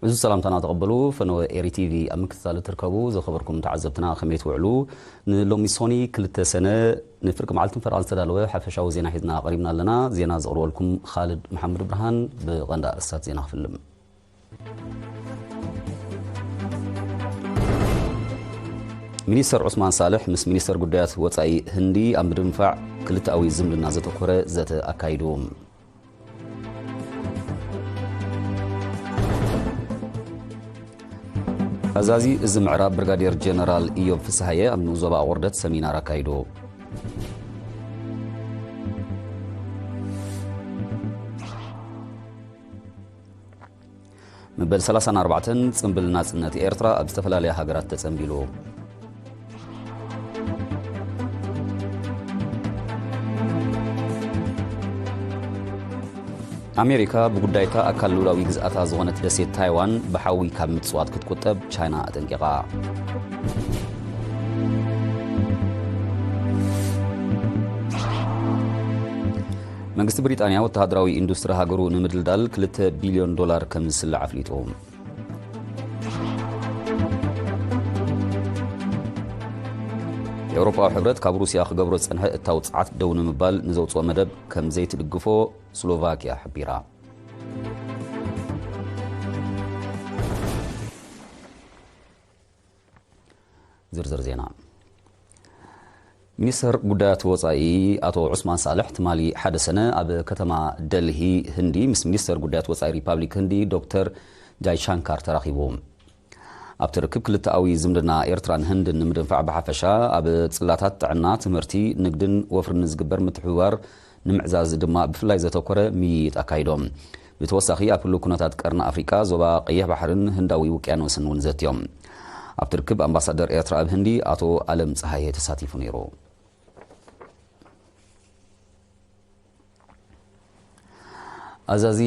እዚ ሰላምታና ተቐበሉ። ፈነወ ኤሪ ቲቪ ኣብ ምክትታል እትርከቡ ዝኸበርኩም ተዓዘብትና ከመይ ትውዕሉ? ንሎሚ ሶኒ ክልተ ሰነ ንፍርቂ መዓልትን ፈረቓን ዝተዳለወ ሓፈሻዊ ዜና ሒዝና ቀሪብና ኣለና። ዜና ዘቕርበልኩም ኻልድ መሓመድ ብርሃን። ብቐንዲ ኣርእስታት ዜና ክፍልም። ሚኒስተር ዑስማን ሳልሕ ምስ ሚኒስተር ጉዳያት ወጻኢ ህንዲ ኣብ ምድንፋዕ ክልተኣዊ ዝምድና ዘተኮረ ዘተ ኣካይዱ። ኣዛዚ እዚ ምዕራብ ብርጋዴር ጀነራል ኢዮብ ፍስሃየ ኣብ ንኡስ ዞባ ኣቑርደት ሰሚናር ኣካይዱ። መበል ሰላሳን ኣርባዕተን ጽምብል ናጽነት ኤርትራ ኣብ ዝተፈላለያ ሃገራት ተጸንቢሉ። ኣሜሪካ ብጉዳይታ ኣካል ልኡላዊ ግዝኣታ ዝኾነት ደሴት ታይዋን ብሓዊ ካብ ምጽዋት ክትቁጠብ ቻይና ኣጠንቂቓ። መንግስቲ ብሪጣንያ ወተሃደራዊ ኢንዱስትሪ ሃገሩ ንምድልዳል ክልተ ቢልዮን ዶላር ከም ዝስልዕ ኣፍሊጡ። የአውሮፓዊ ሕብረት ካብ ሩስያ ክገብሮ ዝጸንሐ እታው ጸዓት ደው ንምባል ንዘውጽኦ መደብ ከም ዘይትድግፎ ስሎቫኪያ ሓቢራ። ዝርዝር ዜና። ሚኒስተር ጉዳያት ወጻኢ ኣቶ ዑስማን ሳልሕ ትማሊ ሓደ ሰነ ኣብ ከተማ ደልሂ ህንዲ ምስ ሚኒስተር ጉዳያት ወጻኢ ሪፓብሊክ ህንዲ ዶክተር ጃይሻንካር ተራኺቡ። ኣብቲ ርክብ ክልተኣዊ ዝምድና ኤርትራን ህንድን ንምድንፋዕ ብሓፈሻ ኣብ ጽላታት ጥዕና፣ ትምህርቲ፣ ንግድን ወፍርን ዝግበር ምትሕብባር ንምዕዛዝ ድማ ብፍላይ ዘተኮረ ምይይጥ ኣካይዶም። ብተወሳኺ ኣብ ህሉው ኩነታት ቀርኒ ኣፍሪቃ፣ ዞባ ቀይሕ ባሕርን ህንዳዊ ውቅያኖስን እውን ዘትዮም። ኣብቲ ርክብ ኣምባሳደር ኤርትራ ኣብ ህንዲ ኣቶ ኣለም ጸሃየ ተሳቲፉ ነይሩ። ኣዛዚ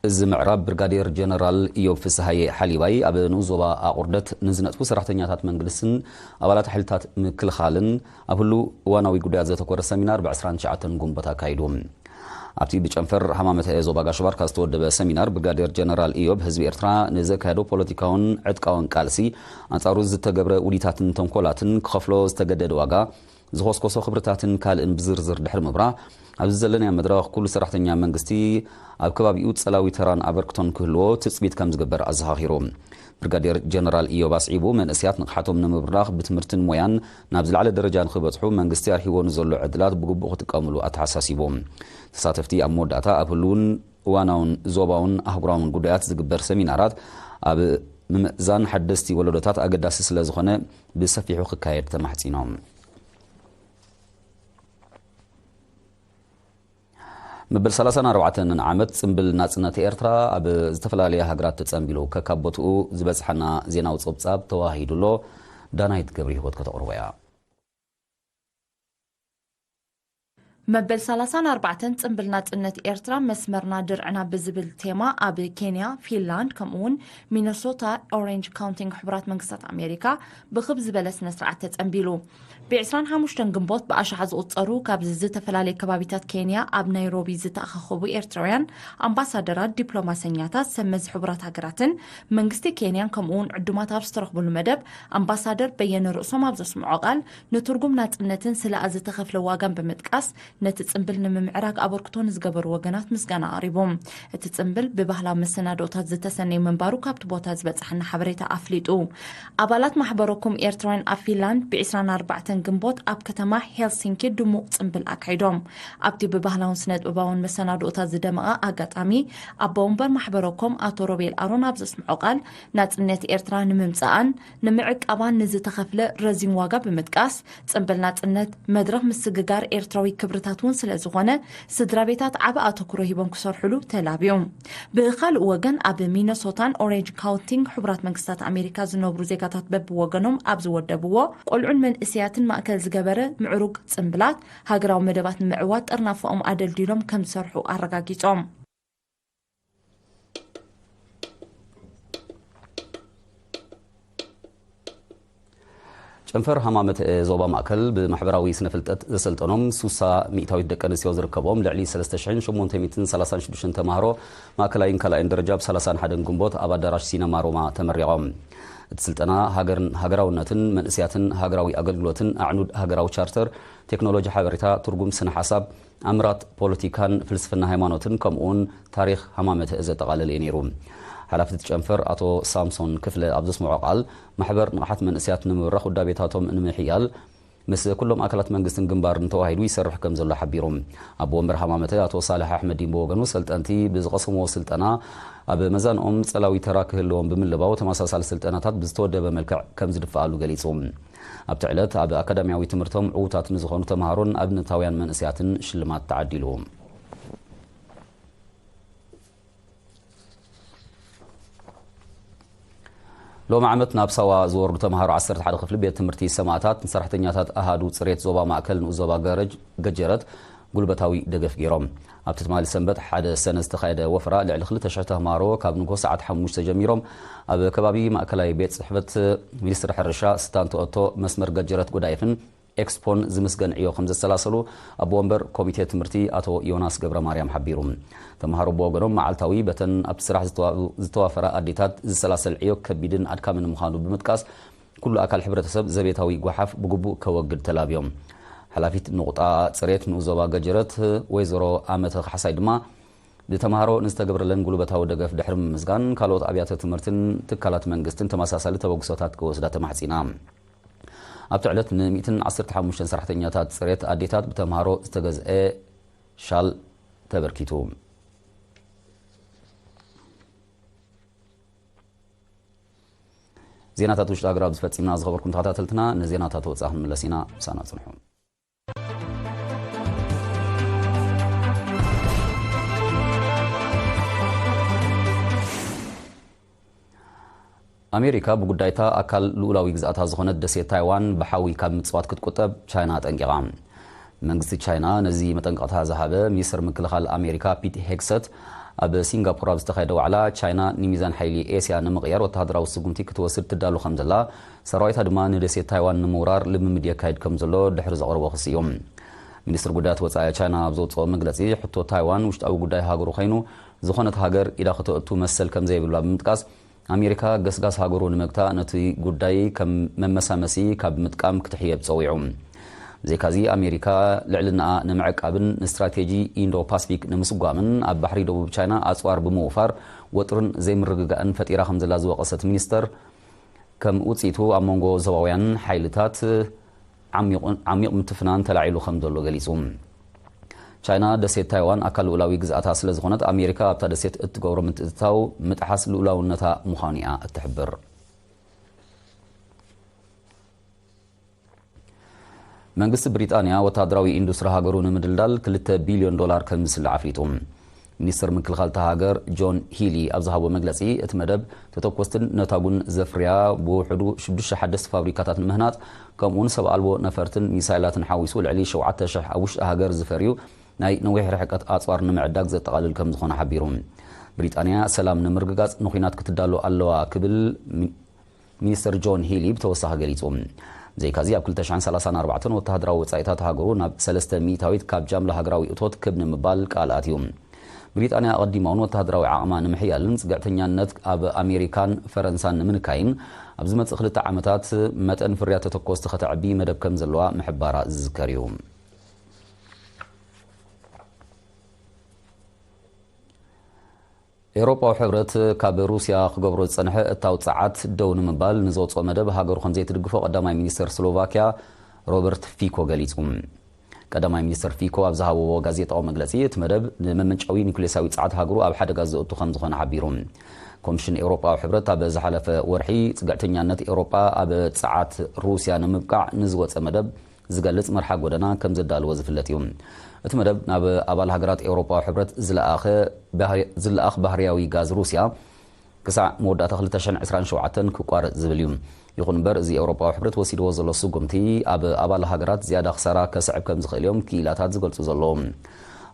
እዚ ምዕራብ ብርጋዴር ጀነራል ኢዮብ ፍስሃየ ሓሊባይ ኣብ ንኡስ ዞባ ኣቑርደት ንዝነጥፉ ሰራሕተኛታት መንግስትን ኣባላት ሓይልታት ምክልኻልን ኣብ ህሉው እዋናዊ ጉዳያት ዘተኮረ ሰሚናር ብ ዕስራን ትሽዓተን ግንቦት ኣካይዱ። ኣብቲ ብጨንፈር ሃማመተ ዞባ ጋሽ ባርካ ዝተወደበ ሰሚናር ብርጋዴር ጀነራል ኢዮብ ህዝቢ ኤርትራ ንዘካየዶ ፖለቲካውን ዕጥቃውን ቃልሲ ኣንጻሩ ዝተገብረ ውዲታትን ተንኮላትን ክኸፍሎ ዝተገደደ ዋጋ ዝኾስኮሶ ክብርታትን ካልእን ብዝርዝር ድሕሪ ምብራህ፣ ኣብዚ ዘለናዮ መድረኽ ኩሉ ሰራሕተኛ መንግስቲ ኣብ ከባቢኡ ጸላዊ ተራን ኣበርክቶን ክህልዎ ትጽቢት ከም ዝግበር ኣዘኻኺሩ። ብርጋዴር ጀነራል ኢዮብ ኣስዒቡ፣ መንእሰያት ንቕሓቶም ንምብራኽ ብትምህርትን ሞያን ናብ ዝለዓለ ደረጃ ንኽበጽሑ መንግስቲ ኣርሂዎ ንዘሎ ዕድላት ብግቡእ ክጥቀምሉ ኣተሓሳሲቡ። ተሳተፍቲ ኣብ መወዳእታ ኣብ ህሉውን እዋናውን ዞባውን ኣህጉራውን ጉዳያት ዝግበር ሰሚናራት ኣብ ምምእዛን ሓደስቲ ወለዶታት ኣገዳሲ ስለ ዝኾነ ብሰፊሑ ክካየድ ተማሕጺኖም። መበል ሰላሳን ኣርባዕተን ዓመት ጽምብል ናጽነት ኤርትራ ኣብ ዝተፈላለያ ሃገራት ተጸንቢሉ ከካብ ቦትኡ ዝበጽሓና ዜናዊ ጸብጻብ ተዋሂዱ ኣሎ። ዳናይት ገብረ ህይወት ከተቕርቦ እያ። መበል ሰላሳን ኣርባዕተን ጽምብል ናጽነት ኤርትራ መስመርና ድርዕና ብዝብል ቴማ ኣብ ኬንያ፣ ፊንላንድ ከምኡውን ሚነሶታ ኦሬንጅ ካውንቲንግ ሕቡራት መንግስታት ኣሜሪካ ብኽብ ዝበለ ስነ ስርዓት ተጸንቢሉ። ብ ዕስራን ሓሙሽተን ግንቦት ብኣሽሓት ዝቑጸሩ ካብ ዝተፈላለየ ከባቢታት ኬንያ ኣብ ናይሮቢ ዝተኣኻኸቡ ኤርትራውያን ኣምባሳደራት፣ ዲፕሎማሰኛታት፣ ሰብ መዚ ሕቡራት ሃገራትን መንግስቲ ኬንያን ከምኡውን ዕዱማት ኣብ ዝተረኽብሉ መደብ ኣምባሳደር በየነ ርእሶም ኣብ ዘስምዖ ቃል ንትርጉም ናጽነትን ስለ ዝተኸፍለ ዋጋን ብምጥቃስ ነቲ ጽምብል ንምምዕራግ ኣበርክቶ ንዝገበሩ ወገናት ምስጋና ኣቕሪቡ። እቲ ጽምብል ብባህላዊ መሰናድኦታት ዝተሰነየ ምንባሩ ካብቲ ቦታ ዝበጽሓና ሓበሬታ ኣፍሊጡ። ኣባላት ማሕበረ ኮም ኤርትራውያን ኣብ ፊንላንድ ብ ዕስራን ኣርባዕተን ግንቦት ኣብ ከተማ ሄልሲንኪ ድሙቕ ጽምብል ኣካይዶም። ኣብቲ ብባህላውን ስነ ጥበባውን መሰናድኦታት ዝደመቐ ኣጋጣሚ ኣቦ ወንበር ማሕበረ ኮም ኣቶ ሮቤል ኣሮን ኣብ ዘስምዖ ቃል ናጽነት ኤርትራ ንምምጻኣን ንምዕቃባን ንዝተኸፍለ ረዚን ዋጋ ብምጥቃስ ጽምብል ናጽነት መድረኽ ምስግጋር ኤርትራዊ ክብርታት እውን ስለ ዝኾነ ስድራ ቤታት ዓቢ ኣተኩሮ ሂቦም ክሰርሕሉ ተላብዩ። ብኻልእ ወገን ኣብ ሚነሶታን ኦሬንጅ ካውንቲን ሕቡራት መንግስታት ኣሜሪካ ዝነብሩ ዜጋታት በብወገኖም ኣብ ዝወደብዎ ቆልዑን መንእሰያትን ማእከል ዝገበረ ምዕሩግ ጽምብላት ሃገራዊ መደባት ንምዕዋት ጥርናፈኦም ኣደልዲሎም ከም ዝሰርሑ ኣረጋጊጾም። ጨንፈር ሃማመተ ዞባ ማእከል ብማሕበራዊ ስነ ፍልጠት ዘሰልጠኖም ሱሳ ሚእታዊት ደቂ ኣንስትዮ ዝርከቦም ልዕሊ ሰለስተ ሽሕን ሸሞንተ ሚእትን ሰላሳን ሽዱሽተን ተማሃሮ ማእከላይን ካልኣይን ደረጃ ብ31 ግንቦት ኣብ ኣዳራሽ ሲነማ ሮማ ተመሪቖም። እቲ ስልጠና ሃገርን ሃገራውነትን መንእስያትን ሃገራዊ ኣገልግሎትን ኣዕኑድ ሃገራዊ ቻርተር፣ ቴክኖሎጂ ሓበሬታ፣ ትርጉም ስነ ሓሳብ፣ ኣምራት ፖለቲካን ፍልስፍና ሃይማኖትን ከምኡውን ታሪኽ ሃማመተ ዘጠቓለለ እዩ ነይሩ። ሓላፊ እቲ ጨንፈር ኣቶ ሳምሶን ክፍለ ኣብ ዘስምዖ ቃል፣ ማሕበር ንቕሓት መንእስያት ንምብራኽ ውዳቤታቶም ንምሕያል ምስ ኩሎም ኣካላት መንግስትን ግንባርን ተዋሂዱ ይሰርሕ ከም ዘሎ ሓቢሩ። ኣቦ ወንበር ሃማመተ ኣቶ ሳልሕ ኣሕመዲን ብወገኑ፣ ሰልጠንቲ ብዝቐሰምዎ ስልጠና ኣብ መዛንኦም ጸላዊ ተራ ክህልዎም ብምልባው፣ ተመሳሳሊ ስልጠናታት ብዝተወደበ መልክዕ ከም ዝድፍኣሉ ገሊጹ። ኣብቲ ዕለት ኣብ ኣካዳሚያዊ ትምህርቶም ዕዉታት ንዝኾኑ ተምሃሮን ኣብነታውያን መንእስያትን ሽልማት ተዓዲሉ። ሎሚ ዓመት ናብ ሳዋ ዝወርዱ ተምሃሮ ዓሰርተ ሓደ ክፍሊ ቤት ትምህርቲ ሰማእታት ንሰራሕተኛታት ኣሃዱ ጽሬት ዞባ ማእከል ንኡስ ዞባ ገረጅ-፣ ገጀረት ጉልበታዊ ደገፍ ገይሮም። ኣብቲ ትማሊ ሰንበት ሓደ ሰነ ዝተኻየደ ወፈራ ልዕሊ ክልተ ሽሕ ተምሃሮ ካብ ንግሆ ሰዓት ሓሙሽተ ጀሚሮም ኣብ ከባቢ ማእከላይ ቤት ጽሕፈት ሚኒስትሪ ሕርሻ ስታንቶ ኦቶ መስመር ገጀረት ጎዳይፍን ኤክስፖን ዝምስገን ዕዮ ከም ዘሰላሰሉ ኣቦ ወንበር ኮሚቴ ትምህርቲ ኣቶ ዮናስ ገብረ ማርያም ሓቢሩ። ተምሃሮ ብወገኖም መዓልታዊ በተን ኣብቲ ስራሕ ዝተዋ-፣ ዝተዋፈራ ኣዴታት ዝሰላሰል ዕዮ ከቢድን ኣድካምን ምዃኑ ብምጥቃስ፣ ኩሉ ኣካል ሕብረተሰብ ዘቤታዊ ጓሓፍ ብግቡእ ከወግድ ተላብዮም። ሓላፊት ንቑጣ ጽሬት ንኡስ ዞባ ገጀረት ወይዘሮ ኣመተ ካሕሳይ ድማ፣ ንተምሃሮ ንዝተገብረለን ጉልበታዊ ደገፍ ድሕሪ ምምስጋን፣ ካልኦት ኣብያተ ትምህርትን ትካላት መንግስትን ተመሳሳሊ ተበግሶታት ክወስዳ ተማሕጺና። ኣብቲ ዕለት ን115 ሰራሕተኛታት ጽሬት ኣዴታት ብተምሃሮ ዝተገዝአ ሻል ተበርኪቱ። ዜናታት ውሽጢ ሃገር ኣብዚ ፈጺምና። ዝኸበርኩም ተኸታተልትና፣ ንዜናታት ወጻኢ ክንምለስ ኢና። ምሳና ጽንሑ። ኣሜሪካ ብጉዳይታ ኣካል ልኡላዊ ግዝኣታ ዝኾነት ደሴት ታይዋን ብሓዊ ካብ ምጽዋት ክትቁጠብ ቻይና ኣጠንቂቓ። መንግስቲ ቻይና ነዚ መጠንቀቕታ ዝሃበ ሚኒስትር ምክልኻል ኣሜሪካ ፒት ሄግሰት ኣብ ሲንጋፖር ኣብ ዝተኻየደ ዋዕላ፣ ቻይና ንሚዛን ሓይሊ ኤስያ ንምቕያር ወተሃደራዊ ስጉምቲ ክትወስድ ትዳሉ ከም ዘላ፣ ሰራዊታ ድማ ንደሴት ታይዋን ንምውራር ልምምድ የካይድ ከም ዘሎ ድሕሪ ዘቕረቦ ክሲ እዩ። ሚኒስትር ጉዳያት ወጻኢ ቻይና ኣብ ዘውጽኦ መግለጺ፣ ሕቶ ታይዋን ውሽጣዊ ጉዳይ ሃገሩ ኮይኑ፣ ዝኾነት ሃገር ኢዳ ከተእቱ መሰል ከም ዘይብላ ብምጥቃስ፣ ኣሜሪካ ገስጋስ ሃገሩ ንምግታእ ነቲ ጉዳይ ከም መመሳመሲ ካብ ምጥቃም ክትሕየብ ጸዊዑ። ብዘይካዚ፣ ኣሜሪካ ልዕልናኣ ንምዕቃብን ንስትራቴጂ ኢንዶ ፓስፊክ ንምስጓምን ኣብ ባሕሪ ደቡብ ቻይና ኣጽዋር ብምውፋር ወጥርን ዘይምርግጋእን ፈጢራ ከም ዘላ ዝወቐሰት ሚኒስተር፣ ከም ውጽኢቱ ኣብ መንጎ ዞባውያን ሓይልታት ዓሚቑ-፣ ዓሚቕ ምትፍናን ተላዒሉ ከም ዘሎ ገሊጹ። ቻይና ደሴት ታይዋን ኣካል ልኡላዊ ግዝኣታ ስለ ዝኾነት፣ ኣሜሪካ ኣብታ ደሴት እትገብሮ ምትእትታው ምጥሓስ ልኡላውነታ ምዃኑ እያ እትሕብር። መንግስቲ ብሪጣንያ ወታደራዊ ኢንዱስትሪ ሃገሩ ንምድልዳል ክልተ ቢልዮን ዶላር ከም ዝስለ ኣፍሊጡ። ሚኒስትር ምክልኻል እታ ሃገር ጆን ሂሊ ኣብ ዝሃቦ መግለጺ፣ እቲ መደብ ተተኮስትን ነታጉን ዘፍርያ ብውሕዱ ሽዱሽተ ሓደስቲ ፋብሪካታት ንምህናጽ፣ ከምኡውን ሰብ ኣልቦ ነፈርትን ሚሳይላትን ሓዊሱ ልዕሊ ሸውዓተ ሽሕ ኣብ ውሽጢ ሃገር ዝፈርዩ ናይ ነዊሕ ርሕቀት ኣጽዋር ንምዕዳግ ዘጠቓልል ከም ዝኾነ ሓቢሩ። ብሪጣንያ ሰላም ንምርግጋጽ ንኹናት ክትዳሎ ኣለዋ ክብል ሚ-፣ ሚኒስተር ጆን ሂሊ ብተወሳኺ ገሊጹ። ብዘይካዚ ኣብ ክልተ ሽሕን ሰላሳን ኣርባዕተን ወተሃደራዊ ወጻኢታት ሃገሩ ናብ ሰለስተ ሚእታዊት ካብ ጃምላ ሃገራዊ እቶት ክብ ንምባል ቃል ኣትዩ። ብሪጣንያ ኣቐዲማ እውን ወተሃደራዊ ዓቕማ ንምሕያልን ጽግዕተኛነት ኣብ ኣሜሪካን ፈረንሳን ንምንካይን ኣብ ዝመጽእ ክልተ ዓመታት መጠን ፍርያት ተተኮስቲ ከተዕቢ መደብ ከም ዘለዋ ምሕባራ ዝዝከር እዩ። ኤውሮጳዊ ሕብረት ካብ ሩስያ ክገብሮ ዝጸንሐ እታው ጸዓት ደው ንምባል ንዘውጽኦ መደብ ሃገሩ ከም ዘይትድግፎ ቀዳማይ ሚኒስተር ስሎቫኪያ ሮበርት ፊኮ ገሊጹ። ቀዳማይ ሚኒስተር ፊኮ ኣብ ዝሃብዎ ጋዜጣዊ መግለጺ፣ እቲ መደብ ንመመንጨዊ ኒኩሌሳዊ ጸዓት ሃገሩ ኣብ ሓደጋ ዘእቱ ከም ዝኾነ ሓቢሩ። ኮሚሽን ኤውሮጳዊ ሕብረት ኣብ ዝሓለፈ ወርሒ ጽግዕተኛነት ኤውሮጳ ኣብ ጸዓት ሩስያ ንምብቃዕ ንዝወጸ መደብ ዝገልጽ መርሓ ጎደና ከም ዘዳለወ ዝፍለጥ እዩ። እቲ መደብ ናብ ኣባል ሃገራት ኤውሮጳዊ ሕብረት ዝለኣኸ ባህሪ-፣ ዝለኣኽ ባህርያዊ ጋዝ ሩስያ ክሳዕ መወዳእታ ክልተ ሽሕን ዕስራን ሸውዓተን ክቋረጽ ዝብል እዩ። ይኹን እምበር፣ እዚ ኤውሮጳዊ ሕብረት ወሲድዎ ዘሎ ስጉምቲ ኣብ ኣባል ሃገራት ዝያዳ ክሳራ ከስዕብ ከም ዝኽእል እዮም ክኢላታት ዝገልጹ ዘለዉ።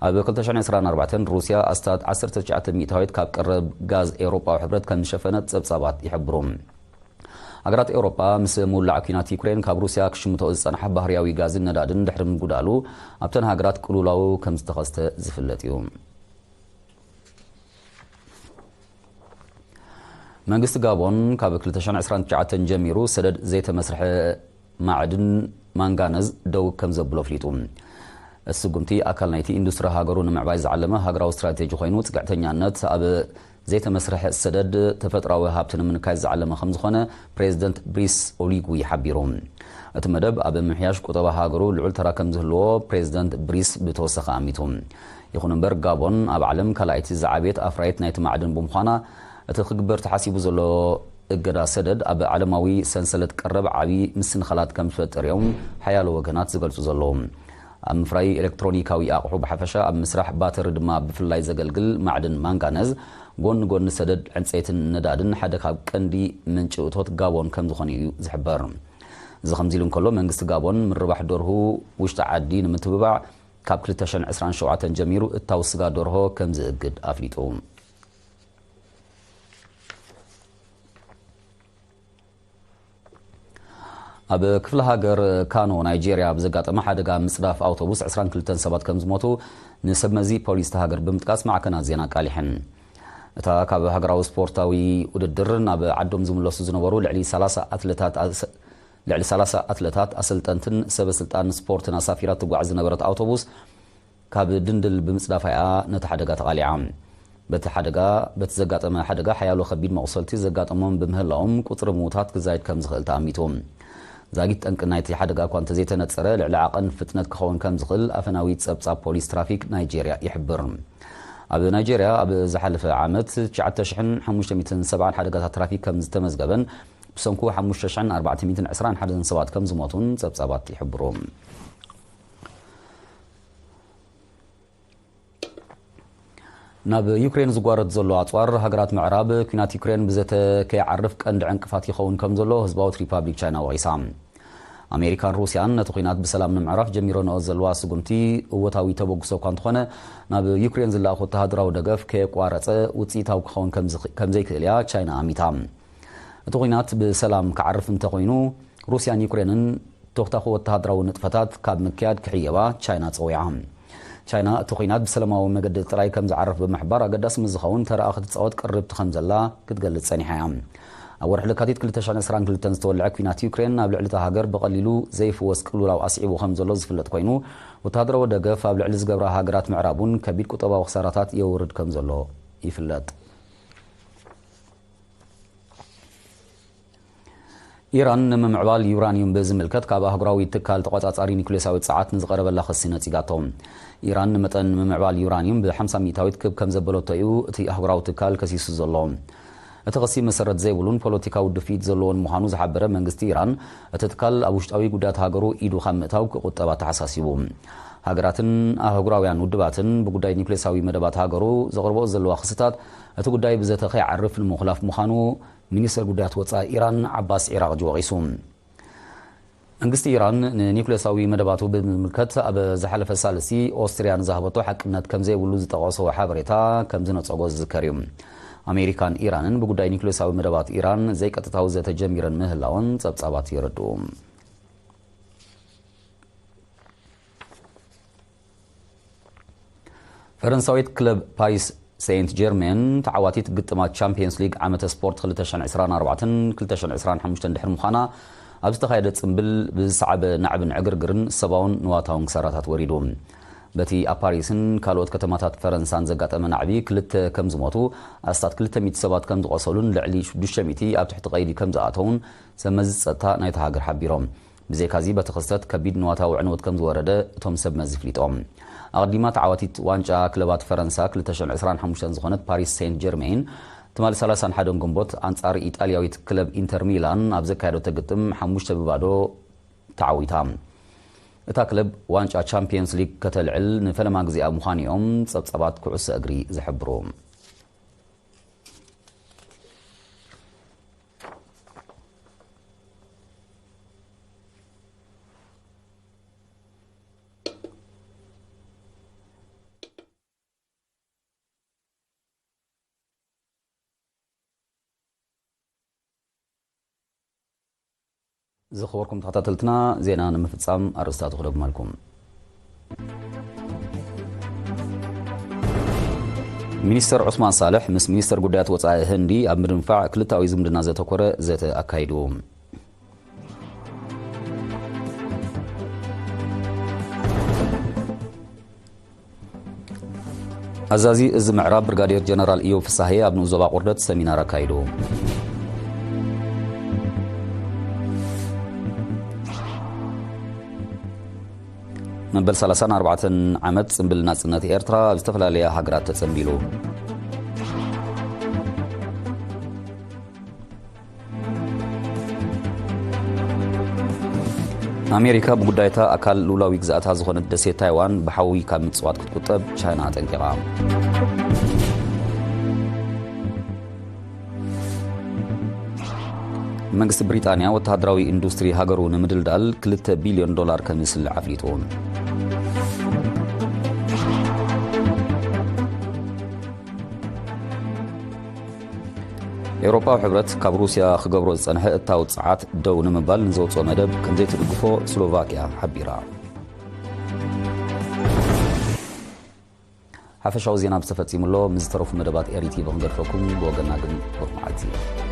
ኣብ ክልተ ሽሕን ዕስራን ኣርባዕተን ሩስያ ኣስታት ዓሰርተ ትሽዓተ ሚእታዊት ካብ ቀረብ ጋዝ ኤውሮጳዊ ሕብረት ከም ዝሸፈነት ጸብጻባት ይሕብሩ። ሃገራት ኤውሮጳ ምስ ምውላዕ ኲናት ዩክሬን ካብ ሩስያ ክሽምቶ ዝጸንሓ ባህርያዊ ጋዝን ነዳድን ድሕሪ ምጉዳሉ ኣብተን ሃገራት ቅልውላው ከም ዝተኸስተ ዝፍለጥ እዩ። መንግስቲ ጋቦን ካብ ክልተ ሽሕን ዕስራን ትሽዓተን ጀሚሩ ሰደድ ዘይተመስርሐ ማዕድን ማንጋነዝ ደው ከም ዘብሎ ኣፍሊጡ። እቲ ስጉምቲ ኣካል ናይቲ ኢንዱስትሪ ሃገሩ ንምዕባይ ዝዓለመ ሃገራዊ ስትራቴጂ ኮይኑ፣ ጽግዕተኛነት ኣብ ዘይተመስርሐ ሰደድ ተፈጥራዊ ሃብቲ ንምንካይ ዝዓለመ ከም ዝኾነ ፕሬዚደንት ብሪስ ኦሊጉ ሓቢሩ። እቲ መደብ ኣብ ምምሕያሽ ቁጠባ ሃገሩ ልዑል ተራ ከም ዝህልዎ ፕሬዚደንት ብሪስ ብተወሰኸ ኣሚቱ። ይኹን እምበር፣ ጋቦን ኣብ ዓለም ካልኣይቲ ዝዓበየት ኣፍራይት ናይቲ ማዕድን ብምዃና፣ እቲ ክግበር ተሓሲቡ ዘሎ እገዳ ሰደድ ኣብ ዓለማዊ ሰንሰለት ቀረብ ዓቢ ምስንኻላት ከም ዝፈጥር እዮም ሓያሎ ወገናት ዝገልጹ ዘለዉ። ኣብ ምፍራይ ኤሌክትሮኒካዊ ኣቕሑ ብሓፈሻ፣ ኣብ ምስራሕ ባተሪ ድማ ብፍላይ ዘገልግል ማዕድን ማንጋነዝ፣ ጎኒ ጎኒ ሰደድ ዕንጸይትን ነዳድን፣ ሓደ ካብ ቀንዲ ምንጪ እቶት ጋቦን ከም ዝኾነ እዩ ዝሕበር። እዚ ከምዚ ኢሉ እንከሎ፣ መንግስቲ ጋቦን ምርባሕ ደርሁ ውሽጢ ዓዲ ንምትብባዕ ካብ ክልተ ሽሕን ዕስራን ሸውዓተን ጀሚሩ እታው ስጋ ደርሆ ከም ዝእግድ ኣፍሊጡ። ኣብ ክፍለ ሃገር ካኖ ናይጄርያ ብዘጋጠመ ሓደጋ ምጽዳፍ ኣውቶቡስ ዕስራን ክልተን ሰባት ከም ዝሞቱ ንሰብ መዚ ፖሊስ እታ ሃገር ብምጥቃስ ማዕከናት ዜና ኣቃሊሐን። እታ ካብ ሃገራዊ ስፖርታዊ ውድድር ናብ ዓዶም ዝምለሱ ዝነበሩ ልዕሊ ሰላሳ ኣትለታት ኣስ-፣ ልዕሊ ሰላሳ ኣትለታት፣ ኣሰልጠንትን ሰበ ስልጣን ስፖርትን ኣሳፊራ ትጓዓዝ ዝነበረት ኣውቶቡስ ካብ ድንድል ብምጽዳፋ እያ ነቲ ሓደጋ ተቓሊዓ። በቲ ሓደጋ፣ በቲ ዘጋጠመ ሓደጋ ሓያሎ ከቢድ መቑሰልቲ ዘጋጠሞም ብምህላዎም፣ ቁጽሪ ምዉታት ክዛይድ ከም ዝኽእል ተኣሚቱ። ዛጊት ጠንቂ ናይቲ ሓደጋ እኳ እንተዘይተነጸረ፣ ልዕሊ ዓቐን ፍጥነት ክኸውን ከም ዝኽእል ኣፈናዊ ጸብጻብ ፖሊስ ትራፊክ ናይጄርያ ይሕብር። ኣብ ናይጄርያ ኣብ ዝሓለፈ ዓመት ትሽዓተ ሽሕን ሓሙሽተ ሚእትን ሰብዓን ሓደጋታት ትራፊክ ከም ዝተመዝገበን፣ ብሰንኩ ሓሙሽተ ሽሕን ኣርባዕተ ሚእትን ዕስራን ሓደን ሰባት ከም ዝሞቱን ጸብጻባት ይሕብሩ። ናብ ዩክሬን ዝጓረድ ዘሎ ኣጽዋር፣ ሃገራት ምዕራብ ኲናት ዩክሬን ብዘተ ከይዓርፍ ቀንዲ ዕንቅፋት ይኸውን ከም ዘሎ ህዝባዊት ሪፓብሊክ ቻይና ወቒሳ። ኣሜሪካን ሩስያን ነቲ ኲናት ብሰላም ንምዕራፍ ጀሚረንኦ ዘለዋ ስጉምቲ እወታዊ ተበግሶ እኳ እንተኾነ፣ ናብ ዩክሬን ዝለኣኽ ወተሃደራዊ ደገፍ ከየቋረጸ ውጽኢታዊ ክኸውን ከም ዝኽ-፣ ከም ዘይክእል እያ ቻይና ኣሚታ። እቲ ኲናት ብሰላም ክዓርፍ እንተኾይኑ፣ ሩስያን ዩክሬንን ተኹታኹ ወተሃደራዊ ንጥፈታት ካብ ምክያድ ክሕየባ ቻይና ጸዊዓ። ቻይና እቲ ኲናት ብሰላማዊ መገዲ ጥራይ ከም ዝዓርፍ ብምሕባር፣ ኣገዳሲ ምስ ዝኸውን ተራኣ ክትጻወት ቅርብቲ ከም ዘላ ክትገልጽ ጸኒሓ እያ። ኣብ ወርሒ ለካቲት ክልተ ሽሕን ዕስራን ክልተን ዝተወልዐ ኲናት ዩክሬን ኣብ ልዕሊ እታ ሃገር ብቐሊሉ ዘይፍወስ ቅልውላው ኣስዒቡ ከም ዘሎ ዝፍለጥ ኮይኑ፣ ወተሃደራዊ ደገፍ ኣብ ልዕሊ ዝገብራ ሃገራት ምዕራብ እውን ከቢድ ቁጠባዊ ክሳራታት የውርድ ከም ዘሎ ይፍለጥ። ኢራን ንምምዕባል ዩራንዩም ብዝምልከት ካብ ኣህጉራዊ ትካል ተቖጻጻሪ ኒኩሌሳዊ ጸዓት ንዝቐረበላ ክሲ ነጺጋቶ። ኢራን ንመጠን ምምዕባል ዩራንዩም ብ ሓምሳ ሚእታዊት ክብ ከም ዘበለቶ እዩ እቲ ኣህጉራዊ ትካል ከሲሱ ዘሎ። እቲ ክሲ መሰረት ዘይብሉን ፖለቲካዊ ድፍኢት ዘለዎን ምዃኑ ዝሓበረ መንግስቲ ኢራን፣ እቲ ትካል ኣብ ውሽጣዊ ጉዳያት ሃገሩ ኢዱ ካብ ምእታው ክቑጠብ ኣተሓሳሲቡ። ሃገራትን ኣህጉራውያን ውድባትን ብጉዳይ ኒኩሌሳዊ መደባት ሃገሩ ዘቕርቦ ዘለዋ ክስታት፣ እቲ ጉዳይ ብዘተ ከይዓርፍ ንምኹላፍ ምዃኑ ሚኒስተር ጉዳያት ወጻኢ ኢራን ዓባስ ዒራቕጂ ወቒሱ። መንግስቲ ኢራን ንኒኩሌሳዊ መደባቱ ብምምልከት ኣብ ዝሓለፈ ሳልስቲ ኦስትርያ ንዝሃበቶ ሓቅነት ከም ዘይብሉ ዝጠቐሶ ሓበሬታ ከም ዝነጸጎ ዝዝከር እዩ። ኣሜሪካን ኢራንን ብጉዳይ ኒኩሌሳዊ መደባት ኢራን ዘይቀጥታዊ ዘተ ጀሚረን ምህላወን ጸብጻባት የረድኡ። ፈረንሳዊት ክለብ ፓሪስ ሴንት ጀርሜን ተዓዋቲት ግጥማት ቻምፒየንስ ሊግ ዓመተ ስፖርት ክልተ ሽሕን ዕስራን ኣርባዕተን ክልተ ሽሕን ዕስራን ሓሙሽተን ድሕሪ ምዃና፣ ኣብ ዝተኻየደ ጽምብል ብዝሰዓበ ናዕብን ዕግርግርን ሰብኣውን ንዋታውን ክሳራታት ወሪዱ። በቲ ኣብ ፓሪስን ካልኦት ከተማታት ፈረንሳን ዘጋጠመ ናዕቢ ክልተ ከም ዝሞቱ፣ ኣስታት ክልተ ሚእቲ ሰባት ከም ዝቖሰሉን ልዕሊ ሽዱሽተ ሚእቲ ኣብ ትሕቲ ቀይዲ ከም ዝኣተዉን ሰብ መዚ ጸጥታ ናይታ ሃገር ሓቢሮም። ብዘይካዚ፣ በቲ ክስተት ከቢድ ንዋታዊ ዕንወት ከም ዝወረደ እቶም ሰብ መዚ ኣፍሊጦም። ኣቐዲማ ተዓዋቲት ዋንጫ ክለባት ፈረንሳ ክልተ ሽሕን ዕስራን ሓሙሽተን ዝኾነት ፓሪስ ሴንት ጀርሜን፣ ትማሊ ሰላሳን ሓደን ግንቦት ኣንጻር ኢጣልያዊት ክለብ ኢንተር ሚላን ኣብ ዘካየደቶ ግጥም ሓሙሽተ ብባዶ ተዓዊታ። እታ ክለብ ዋንጫ ቻምፒየንስ ሊግ ከተልዕል ንፈለማ ግዜኣ ምዃኑ እዮም ጸብጻባት ኩዕሶ እግሪ ዝሕብሩ። ዝኸበርኩም ተኸታተልትና፣ ዜና ንምፍጻም ኣርእስታቱ ክደግመልኩም። ሚኒስተር ዑስማን ሳልሕ ምስ ሚኒስተር ጉዳያት ወጻኢ ህንዲ ኣብ ምድንፋዕ ክልተኣዊ ዝምድና ዘተኮረ ዘተ ኣካይዱ። ኣዛዚ እዚ ምዕራብ ብርጋዴር ጀነራል ኢዮብ ፍሳሐየ ኣብ ንኡስ ዞባ ቁርደት ሰሚናር ኣካይዱ። መበል ሰላሳን ኣርባዕተን ዓመት ጽምብል ናጽነት ኤርትራ ኣብ ዝተፈላለያ ሃገራት ተጸንቢሉ። ኣሜሪካ ብጉዳይታ ኣካል ልኡላዊ ግዝኣታ ዝኾነት ደሴት ታይዋን ብሓዊ ካብ ምጽዋት ክትቁጠብ ቻይና ኣጠንቂቓ። መንግስቲ ብሪጣንያ ወተሃደራዊ ኢንዱስትሪ ሃገሩ ንምድልዳል ክልተ ቢልዮን ዶላር ከምዝስልዕ ኣፍሊጡ። ኤውሮጳዊ ሕብረት ካብ ሩስያ ክገብሮ ዝጸንሐ እታው ጸዓት ደው ንምባል ንዘውጽኦ መደብ ከምዘይትድግፎ ስሎቫክያ ሓቢራ። ሓፈሻዊ ዜና ብዝተፈጺሙ ኣሎ። ምስ ዝተረፉ መደባት ኤሪ ቲቪ ክንገድፈኩም፣ ብወገና ግን ብሩኽ መዓልቲ።